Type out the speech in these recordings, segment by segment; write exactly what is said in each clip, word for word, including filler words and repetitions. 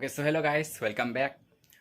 Okay, so hello guys, welcome back.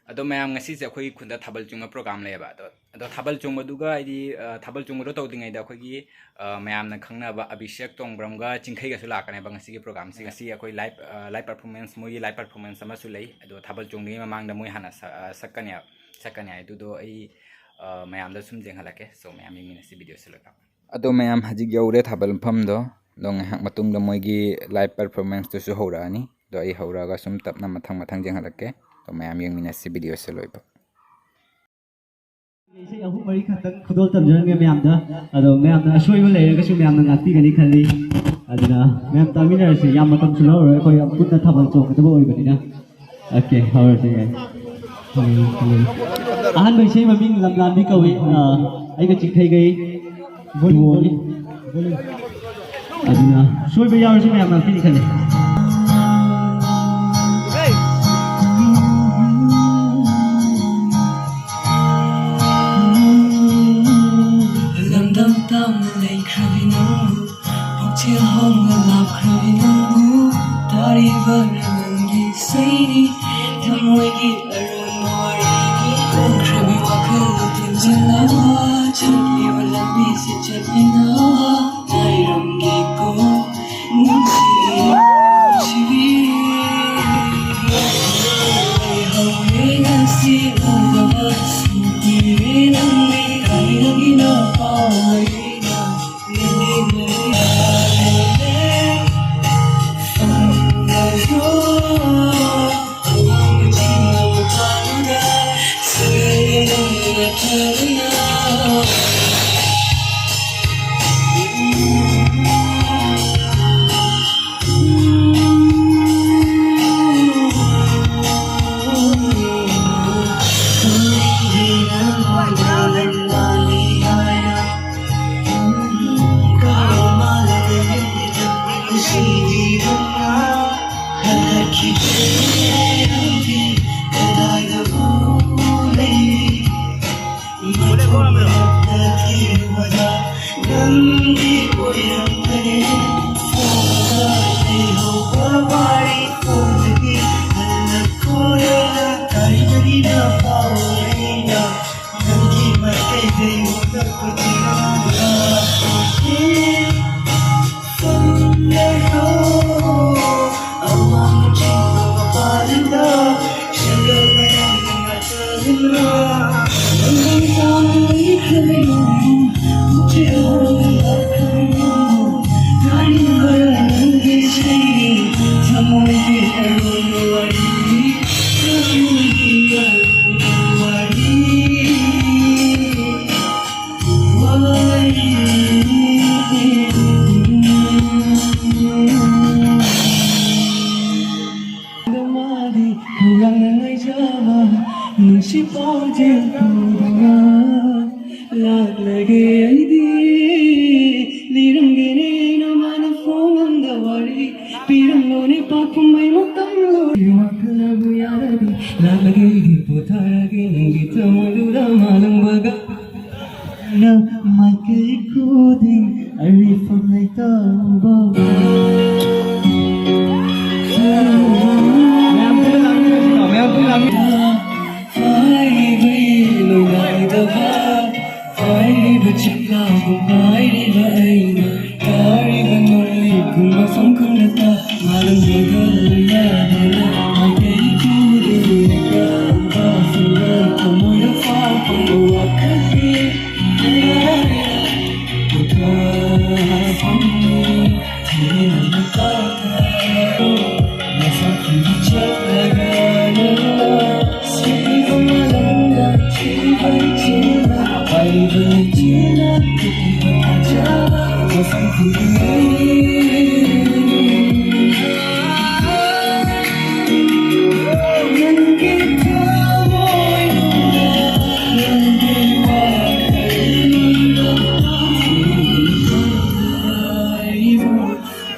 ꯑꯗꯣ ꯃꯌꯥꯝ, ꯉꯁꯤꯁꯦ ꯑꯩꯈꯣꯏꯒꯤ ꯈꯨꯟꯗ ꯊꯥꯕꯜ ꯆꯣꯡꯕ ꯄ꯭ꯔꯣꯒ꯭ꯔꯥꯝ ꯂꯩꯌꯦꯕ꯫ ꯑꯗꯣ, ꯑꯗꯣ ꯊꯥꯕꯜ ꯆꯣꯡꯕꯗꯨꯒ ꯍꯥꯏꯗꯤ, ꯑ, ꯊꯥꯕꯜ ꯆꯣꯡꯕꯗꯣ ꯇꯧꯗ꯭ꯔꯤꯉꯩꯗ ꯑꯩꯈꯣꯏꯒꯤ, ꯑ, ꯃꯌꯥꯝꯅ ꯈꯪꯅꯕ ꯑꯕꯤꯁꯦꯛ ꯇꯣꯡꯕ꯭ꯔꯝꯒ ꯆꯤꯡꯈꯩꯒꯁꯨ ꯂꯥꯛꯀꯅꯦꯕ ꯉꯁꯤꯒꯤ ꯄ꯭ꯔꯣꯒ꯭ꯔꯥꯝꯁꯦ꯫ ꯉꯁꯤ ꯑꯩꯈꯣꯏ ꯂꯥꯏꯚ, ꯑ, ꯂꯥꯏꯚ ꯄꯔꯐꯣꯔꯃꯦꯟꯁ, ꯃꯣꯏꯒꯤ ꯂꯥꯏꯚ ꯄꯔꯐꯣꯔꯃꯦꯟꯁ ꯑꯃꯁꯨ ꯂꯩ꯫ ꯑꯗꯣ ꯊꯥꯕꯜ ꯆꯣꯡꯗ꯭ꯔꯤꯉꯩ ꯃꯃꯥꯡꯗ ꯃꯣꯏ ꯍꯥꯟꯅ ꯁ-, ꯑ, ꯁꯛꯀꯅꯦꯕ, ꯁꯛꯀꯅꯤ ꯍꯥꯏ꯫ ꯑꯗꯨꯗꯣ ꯑꯩ, ꯑ, ꯃꯌꯥꯝꯗ ꯁꯨꯝ ꯌꯦꯡꯍꯜꯂꯛꯀꯦ꯫ So ꯃꯌꯥꯝ ꯌꯦꯡꯃꯤꯟꯅꯁꯤ ꯚꯤꯗꯤꯑꯣꯁꯦ ꯂꯣꯏꯐꯥꯎ꯫ ꯑꯗꯣ ꯃꯌꯥꯝ, ꯍꯧꯖꯤꯛ ꯌꯧꯔꯦ ꯊꯥꯕꯜ ꯃꯐꯝꯗꯣ꯫ ꯑꯗꯣ ꯉꯥꯏꯍꯥꯛ ꯃꯇꯨꯡꯗ ꯃꯣꯏꯒꯤ ꯂꯥꯏꯚ ꯄꯔꯐꯣꯔꯃꯦꯟꯁꯇꯨꯁꯨ ꯍꯧꯔꯛꯑꯅꯤ꯫ ꯑꯗꯣ ꯑꯩ ꯍꯧꯔꯛꯑꯒ ꯁꯨꯝ ꯇꯞꯅ ꯃꯊꯪ ꯃꯊꯪ ꯌꯦꯡꯍꯜꯂꯛꯀꯦ꯫ ꯑꯗꯣ ꯃꯌꯥꯝ ꯌꯦꯡꯃꯤꯟꯅꯁꯤ ꯚꯤꯗꯤꯑꯣꯁꯦ ꯂꯣꯏꯐꯥꯎ꯫ ꯏꯁꯩ ꯑꯍꯨꯝ ꯃꯔꯤ ꯈꯛꯇꯪ ꯈꯨꯗꯣꯜ ꯇꯝꯖꯔꯝꯒꯦ ꯃꯌꯥꯝꯗ꯫ ꯑꯗꯣ ꯃꯌꯥꯝꯅ ꯑꯁꯣꯏꯕ ꯂꯩꯔꯒꯁꯨ ꯃꯌꯥꯝꯅ ꯉꯥꯛꯄꯤꯒꯅꯤ ꯈꯜꯂꯤ꯫ ꯑꯗꯨꯅ ꯃꯌꯥꯝ ꯇꯥꯃꯤꯟꯅꯔꯁꯤ, ꯌꯥꯝ ꯃꯇꯝꯁꯨ ꯂꯧꯔꯔꯣꯏ, ꯑꯩꯈꯣꯏ ꯌꯥꯝ ꯄꯨꯟꯅ ꯊꯥꯕꯜ ꯆꯣꯡꯒꯗꯕ ꯑꯣꯏꯕꯅꯤꯅ꯫ Okay, ꯍꯧꯔꯁꯤ ꯌꯥꯏ꯫ ꯎꯝ, ꯎꯝ꯫ ꯑꯍꯥꯟꯕ ꯏꯁꯩ ꯃꯃꯤꯡ ꯂꯝꯂꯥꯟꯕꯤ ꯀꯧꯏ꯫ ꯑ, ꯑꯩꯒ ꯆꯤꯡꯈꯩꯒꯩ duoꯅꯤ꯫ ꯑꯗꯨꯅ ꯁꯣꯏꯕ ꯌꯥꯎꯔꯁꯨ ꯃꯌꯥꯝ ꯉꯥꯛꯄꯤꯅꯤ ꯈꯜꯂꯤ꯫ ꯂꯝꯗꯝ ꯇꯝꯅ ꯂꯩꯈ꯭ꯔꯕꯤ ꯅꯪꯕꯨ ꯄꯨꯛꯆꯦꯜ ꯍꯣꯡꯅ ꯂꯥꯛꯈ꯭ꯔꯕꯤ ꯅꯪꯕꯨ ꯇꯥꯔꯤꯕ ꯅꯪꯒꯤ ꯏꯁꯩꯅꯤ ꯊꯃꯣꯏꯒꯤ ꯑꯔꯣꯟꯕ ꯋꯥꯔꯤꯅꯤ꯫ ꯍꯣꯡꯈ꯭ꯔꯕꯤ ꯋꯥꯈꯜ ꯊꯦꯝꯖꯤꯜꯂꯕ ꯆꯠꯂꯤꯕ ꯂꯝꯕꯤꯁꯤ ꯆꯠꯃꯤꯟꯅꯕ ꯉꯥꯏꯔꯝꯒꯦꯀꯣ ꯅꯨꯡꯁꯤꯕꯤ, ꯅꯨꯡꯁꯤꯕꯤ꯫ ꯂꯩꯍꯧꯔꯦ ꯉꯁꯤ ꯎꯅꯕ ꯁꯨꯡꯀꯨꯏꯔꯦ ꯅꯪꯗꯤ ꯊꯥꯏꯅꯒꯤ ꯅꯄꯥꯎ ꯋꯥꯔꯤꯅ꯫ ꯅꯨꯡꯁꯤ ꯄꯥꯎꯖꯦꯜ ꯄꯨꯗꯨꯅ ꯂꯥꯛꯂꯒꯦ ꯑꯩꯗꯤ꯫ ꯂꯤꯔꯝꯒꯦꯅꯦ ꯅꯃꯥꯅ ꯐꯣꯡꯉꯝꯗ ꯋꯥꯔꯤ, ꯄꯤꯔꯝꯂꯣꯅꯦ ꯄꯥꯎꯈꯨꯝ ꯑꯩ ꯃꯇꯝ ꯂꯣꯏ꯫ ꯋꯥꯈꯜꯅꯕꯨ ꯌꯥꯔꯗꯤ ꯂꯥꯛꯂꯒꯦ ꯑꯩꯗꯤ, ꯄꯣꯊꯥꯔꯒꯦ ꯅꯪꯒꯤ ꯊꯃꯣꯏꯗꯨꯗ ꯃꯥꯂꯪꯕꯒ꯫ ꯅꯪ ꯃꯥꯏꯀꯩ ꯈꯨꯗꯤꯡ ꯑꯔꯤꯐꯝ ꯂꯩꯇꯧꯕ꯫ ꯃꯌꯥꯝ ꯄꯨꯟꯅ ꯂꯥꯡꯃꯤꯟꯅꯁꯤꯀꯣ, ꯃꯌꯥꯝ ꯄꯨꯟꯅ ꯂꯥꯡꯃꯤꯟꯅꯁꯤꯀꯣ꯫ ꯍꯥꯏꯕꯩ ꯂꯣꯏꯅꯥꯏꯗꯕ, ꯍꯥꯏꯔꯤꯕ ꯆꯤꯛꯂꯥꯕꯨ ꯄꯥꯏꯔꯤꯕ ꯑꯩꯅ, ꯇꯥꯔꯤꯕ ꯅꯣꯡꯂꯤꯛꯄꯨ ꯃꯐꯝ ꯈꯪꯗ ꯇꯥ, ꯃꯥꯂꯪ ꯃꯥꯂꯪ ꯌꯥꯗꯅ ꯃꯥꯏꯀꯩ ꯈꯨꯗꯤꯡꯗ ꯎꯕꯁꯤꯡꯗ ꯊꯃꯣꯏꯗ ꯐꯥꯎꯕ ꯋꯥꯈꯜꯒꯤ ꯄꯣꯊꯥꯐꯝꯅꯤ꯫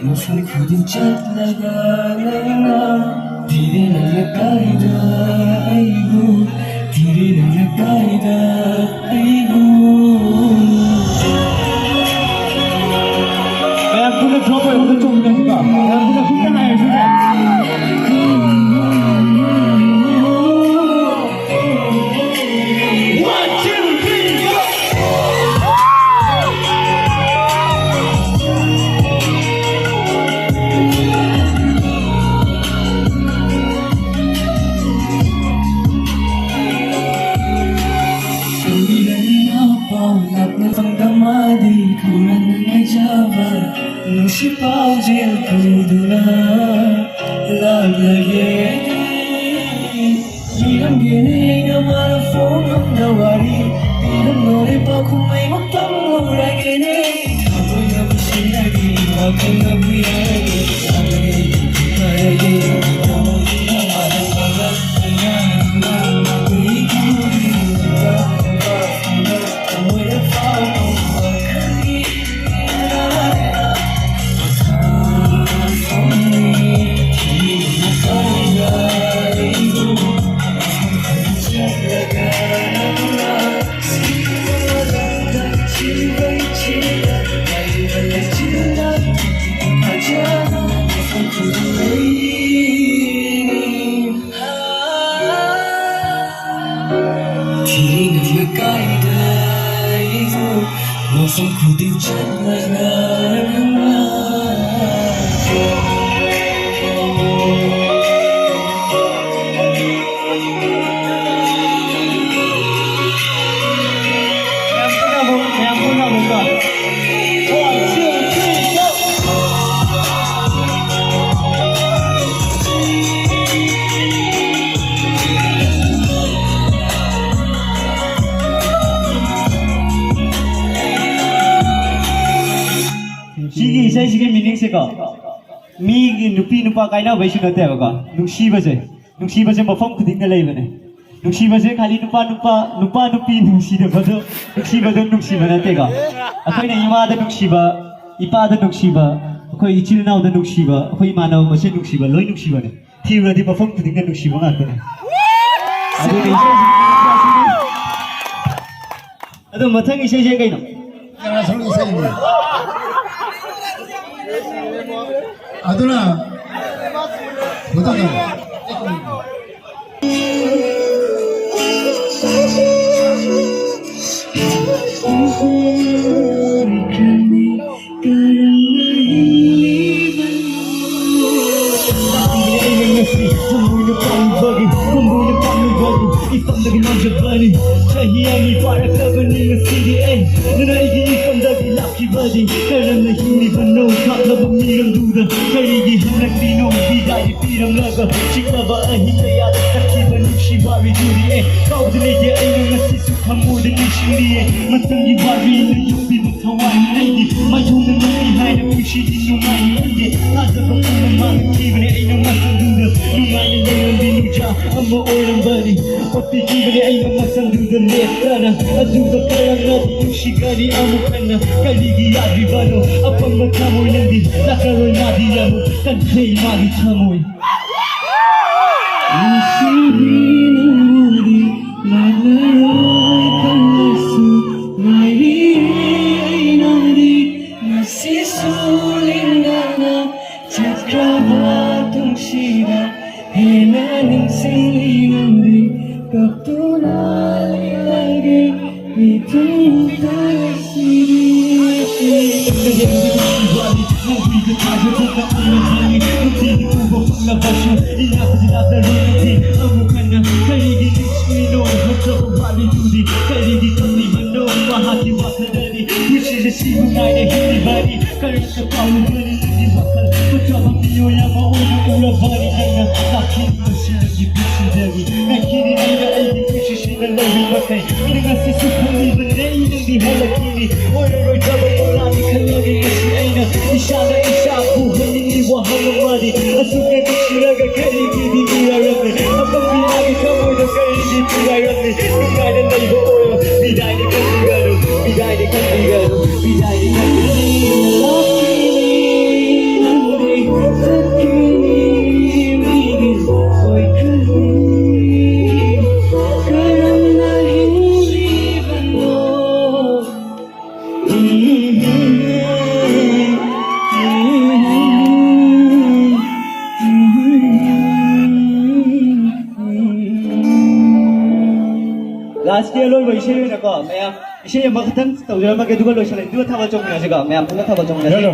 ꯃꯐꯝ ꯈꯨꯗꯤꯡ ꯆꯠꯂꯒ ꯅꯪꯅ ꯊꯤꯔꯦ ꯅꯪꯅ ꯀꯥꯏꯗ ꯑꯩꯕꯨ, ꯊꯤꯔꯦ ꯅꯪꯅ ꯀꯥꯏꯗ ꯑꯩꯕꯨ꯫ ꯃꯌꯥꯝ ꯄꯨꯟꯅ drop ꯑꯣꯏꯔꯒ ꯆꯣꯡꯃꯤꯟꯅꯁꯤꯀꯣ꯫ ꯃꯌꯥꯝ ꯄꯨꯟꯅ ꯈꯨꯠꯇ ꯍꯥꯏꯔꯁꯤꯅꯦ꯫ One, two, three, go! ꯅꯨꯡꯁꯤ ꯄꯥꯎꯖꯦꯜ ꯄꯨꯗꯨꯅ ꯂꯥꯛꯂꯒꯦ꯫ ꯂꯤꯔꯝꯒꯦꯅꯦ ꯑꯩꯅ ꯃꯥꯅ ꯐꯣꯡꯂꯝꯕ ꯋꯥꯔꯤ꯫ ꯂꯤꯔꯝꯂꯣꯔꯦ ꯄꯥꯎꯈꯨꯝ ꯑꯩꯃꯛ ꯇꯝꯂꯨꯔꯒꯦꯅꯦ꯫ ꯊꯃꯣꯏꯅꯕꯨ ꯁꯤꯟꯅꯔꯤ, ꯋꯥꯈꯜꯅꯕꯨ ꯌꯥꯔꯒꯦ꯫ ꯌꯥꯔꯒꯦ, ꯌꯥꯔꯒꯦ, ꯊꯃꯣꯏꯅ ꯃꯥꯅ ꯐꯣꯡꯂꯝꯕ ꯋꯥꯔꯤ꯫ ꯊꯤꯔꯤ ꯅꯪꯅ ꯀꯥꯏꯗ ꯑꯩꯕꯨ ꯃꯐꯝ ꯈꯨꯗꯤꯡ ꯆꯠꯂꯒ ꯅꯪꯅ ꯃꯌꯥꯝ ꯄꯨꯟꯅ ꯑꯃꯨꯛ, ꯃꯌꯥꯝ ꯄꯨꯟꯅ ꯑꯃꯨꯛꯀ꯫ One, two, three, go! ꯁꯤꯒꯤ ꯏꯁꯩꯁꯤꯒꯤ ꯃꯤꯅꯤꯡꯁꯦꯀꯣ, ꯃꯤꯒꯤ ꯅꯨꯄꯤ ꯅꯨꯄꯥ ꯀꯥꯏꯅꯕꯩꯁꯨ ꯅꯠꯇꯦꯕꯀꯣ, ꯅꯨꯡꯁꯤꯕꯁꯦ, ꯅꯨꯡꯁꯤꯕꯁꯦ ꯃꯐꯝ ꯈꯨꯗꯤꯡꯗ ꯂꯩꯕꯅꯦ꯫ ꯅꯨꯡꯁꯤꯕꯁꯦ ꯈꯥꯂꯤ ꯅꯨꯄꯥ ꯅꯨꯄꯥ, ꯅꯨꯄꯥ ꯅꯨꯄꯤ ꯅꯨꯡꯁꯤꯗꯕꯗꯣ, ꯅꯨꯡꯁꯤꯕꯗꯣ ꯅꯨꯡꯁꯤꯕ ꯅꯠꯇꯦꯀꯣ꯫ ꯑꯩꯈꯣꯏꯅ ꯏꯃꯥꯗ ꯅꯨꯡꯁꯤꯕ, ꯏꯄꯥꯗ ꯅꯨꯡꯁꯤꯕ, ꯑꯩꯈꯣꯏ ꯏꯆꯤꯜ ꯏꯅꯥꯎꯗ ꯅꯨꯡꯁꯤꯕ, ꯑꯩꯈꯣꯏ ꯏꯃꯥꯟꯅꯕ ꯃꯁꯦꯟ ꯅꯨꯡꯁꯤꯕ, ꯂꯣꯏ ꯅꯨꯡꯁꯤꯕꯅꯦ꯫ ꯊꯤꯔꯨꯔꯗꯤ ꯃꯐꯝ ꯈꯨꯗꯤꯡꯗ ꯅꯨꯡꯁꯤꯕ ꯉꯥꯛꯇꯅꯦ꯫ ꯑꯗꯨꯅ ꯏꯁꯩꯁꯤ, ꯑꯗꯣ ꯃꯊꯪ ꯏꯁꯩꯁꯦ ꯀꯩꯅꯣ? ꯉꯁꯥꯏꯒꯤ ꯏꯁꯩꯅꯤ꯫ ꯑꯗꯨꯅ ꯃꯊꯪ ꯏꯐꯝꯗꯒꯤ ꯂꯣꯟꯖꯕꯅꯤ꯫ ꯆꯍꯤ ꯑꯅꯤ ꯐꯥꯔꯛꯂꯕꯅꯤ ꯉꯁꯤꯗꯤ ꯑꯩ꯫ ꯅꯪꯅ ꯑꯩꯒꯤ ꯏꯐꯝꯗꯒꯤ ꯂꯥꯛꯈꯤꯕꯗꯤ꯫ ꯀꯔꯝꯅ ꯍꯤꯡꯂꯤꯕꯅꯣ ꯊꯥꯞꯂꯕ ꯃꯤꯔꯝꯗꯨꯗ? ꯀꯔꯤꯒꯤ ꯍꯜꯂꯛꯂꯤꯅꯣ ꯕꯤꯗꯥꯏꯗꯤ ꯄꯤꯔꯝꯂꯒ? ꯆꯤꯛꯂꯕ ꯑꯍꯤꯡ ꯀꯌꯥꯗ ꯆꯠꯈꯤꯕ ꯅꯨꯡꯁꯤ ꯋꯥꯔꯤꯗꯨꯗꯤ ꯑꯩ ꯀꯥꯎꯕꯗꯤ ꯂꯩꯇꯦ꯫ ꯑꯩꯅ ꯉꯁꯤꯁꯨ ꯊꯃꯣꯏꯗ ꯅꯤꯡꯁꯤꯡꯂꯤꯌꯦ꯫ ꯃꯇꯝꯒꯤ ꯋꯥꯔꯤꯅ ꯌꯣꯛꯄꯤꯕ ꯊꯋꯥꯏꯅꯤ ꯑꯩꯗꯤ꯫ ꯃꯥꯏꯊꯣꯡꯗ ꯅꯪꯒꯤ ꯍꯥꯏꯅ ꯄꯨꯟꯁꯤꯗꯤ ꯅꯨꯡꯉꯥꯏꯅꯤ ꯑꯩꯗꯤ꯫ ꯊꯥꯖꯕ ꯄꯨꯝꯅꯃꯛ ꯃꯥꯡꯈꯤꯕꯅꯦ ꯑꯩꯅ ꯃꯇꯝꯗꯨꯗ꯫ ꯅꯨꯡꯉꯥꯏꯅ ꯂꯩꯔꯝꯕꯤ ꯅꯨꯡꯖꯥ ꯑꯃ ꯑꯣꯏꯔꯝꯕꯅꯤ꯫ ꯑꯣꯠꯄꯤꯈꯤꯕꯅꯦ ꯑꯩꯅ ꯃꯇꯝꯗꯨꯗ ꯂꯦꯞꯇꯅ꯫ ꯑꯗꯨꯒ ꯀꯔꯝꯅꯗꯤ ꯅꯨꯡꯁꯤꯒꯅꯤ ꯑꯃꯨꯛ ꯍꯟꯅ? ꯀꯔꯤꯒꯤ ꯌꯥꯗ꯭ꯔꯤꯕꯅꯣ? ꯑꯄꯪꯕ ꯊꯃꯣꯏ ꯅꯪꯗꯤ ꯂꯥꯛꯂꯔꯣꯏ ꯃꯥꯗꯤ ꯑꯃꯨꯛ꯫ ꯀꯟꯈꯩ ꯃꯥꯒꯤ ꯊꯃꯣꯏ꯫ ꯅꯨꯡꯁꯤꯕꯤ ꯅꯪꯕꯨꯗꯤ ꯂꯥꯛꯂꯔꯣꯏ ꯈꯪꯂꯁꯨ ꯉꯥꯏꯔꯤ ꯑꯩ ꯅꯪꯗꯤ꯫ ꯉꯁꯤꯁꯨ ꯂꯦꯡꯗꯅ ꯆꯠꯈ꯭ꯔꯕ ꯇꯨꯡꯁꯤꯗ ꯍꯦꯟꯅ ꯅꯤꯡꯁꯤꯡꯂꯤ ꯅꯪꯗꯤ꯫ ꯀꯞꯇꯨꯅ ꯂꯩꯔꯒꯦ ꯏꯊꯟꯇ ꯉꯁꯤꯗꯤ꯫ ꯀꯔꯤꯒꯤ ꯅꯤꯡꯁꯤꯡꯂꯤꯅꯣ ꯍꯧꯖꯤꯛ ꯋꯥꯈꯜꯗꯗꯤ? ꯄꯨꯟꯁꯤꯗꯤ ꯄꯨꯕ ꯐꯪꯂꯕꯁꯨ ꯏꯅꯥꯛ ꯈꯨꯟꯖꯤꯟꯅꯗ ꯂꯣꯏꯅꯗꯤ ꯑꯃꯨꯛ ꯍꯟꯅ ꯀꯔꯤꯒꯤ ꯅꯤꯡꯁꯤꯡꯂꯤꯅꯣ ꯍꯧꯖꯤꯛ ꯋꯥꯔꯤꯗꯨꯗꯤ? ꯀꯔꯤꯒꯤ ꯀꯞꯂꯤꯕꯅꯣ ꯃꯍꯥꯛꯀꯤ ꯋꯥꯈꯜꯗꯗꯤ? ꯄꯨꯟꯁꯤꯁꯦ ꯁꯤꯕꯨ ꯉꯥꯏꯅ ꯍꯤꯡꯂꯤꯕꯅꯤ꯫ ꯀꯔꯝꯅ ꯀꯥꯎꯔꯨꯒꯅꯤ ꯅꯪꯒꯤ ꯋꯥꯈꯜ? ꯐꯠꯇꯕ ꯃꯤꯑꯣꯏ ꯑꯃ ꯑꯣꯏꯅ ꯎꯔꯕꯅꯤ ꯅꯪꯅ꯫ ꯂꯥꯛꯈꯤꯕꯁꯤ ꯅꯪꯒꯤ ꯄꯨꯟꯁꯤꯗꯒꯤ ꯉꯥꯏꯈꯤꯅꯤ ꯑꯩꯅ ꯑꯩꯒꯤ ꯄꯨꯟꯁꯤꯁꯤꯗ ꯂꯩꯔꯤꯕꯈꯩ꯫ ꯑꯩꯅ ꯉꯁꯤꯁꯨ ꯈꯜꯂꯤꯕꯅꯦ ꯅꯪꯗꯤ ꯍꯜꯂꯛꯈꯤꯅꯤ꯫ ꯑꯣꯏꯔꯔꯣꯏꯗꯕ ꯃꯪꯂꯥꯟꯅꯤ ꯈꯜꯂꯒ ꯉꯁꯤ ꯑꯩꯅ ꯏꯁꯥꯅ ꯏꯁꯥꯕꯨ ꯍꯥꯏꯅꯤꯡꯉꯤ ꯋꯥꯍꯪ ꯑꯃꯗꯤ꯫ ꯑꯁꯨꯛ ꯌꯥꯝ ꯅꯨꯡꯁꯤꯔꯒ ꯀꯔꯤꯒꯤꯗꯤ ꯎꯅꯔꯝꯃꯤ? ꯑꯄꯪꯕꯤ ꯃꯥꯒꯤ ꯊꯃꯣꯏꯗ ꯀꯔꯤꯒꯤ ꯊꯨꯒꯥꯏꯔꯝꯃꯤ? ꯅꯨꯡꯉꯥꯏꯅ ꯂꯩꯕ ꯑꯣꯏꯔꯣ꯫ ꯕꯤꯗꯥꯏꯗꯤ ꯈꯟꯕꯤꯒꯅꯨ, ꯕꯤꯗꯥꯏꯗꯤ ꯈꯟꯕꯤꯒꯅꯨ, ꯕꯤꯗꯥꯏꯗꯤ ꯈꯟꯕꯤꯒꯅꯨ꯫ ꯂꯥꯛꯈꯤꯅꯤ ꯅꯪꯗꯤ ꯆꯠꯈꯤꯅꯤ ꯃꯤꯒꯤ ꯑꯣꯏꯈ꯭ꯔꯅꯤ꯫ ꯀꯔꯝꯅ ꯍꯤꯡꯂꯤꯕꯅꯣ? ꯂꯥꯁꯀꯤ ꯑꯂꯣꯏꯕ ꯏꯁꯩ ꯑꯣꯏꯅꯀꯣ, ꯃꯌꯥꯝ ꯏꯁꯩ ꯑꯃꯈꯛꯇꯪ ꯇꯧꯖꯔꯝꯃꯒꯦ, ꯑꯗꯨꯒ ꯂꯣꯏꯁꯤꯜꯂꯒꯦ, ꯑꯗꯨꯒ ꯊꯥꯕꯜ ꯆꯣꯡꯃꯤꯟꯅꯁꯤꯀꯣ, ꯃꯌꯥꯝ ꯄꯨꯟꯅ ꯊꯥꯕꯜ ꯆꯣꯡꯃꯤꯟꯅꯁꯤ꯫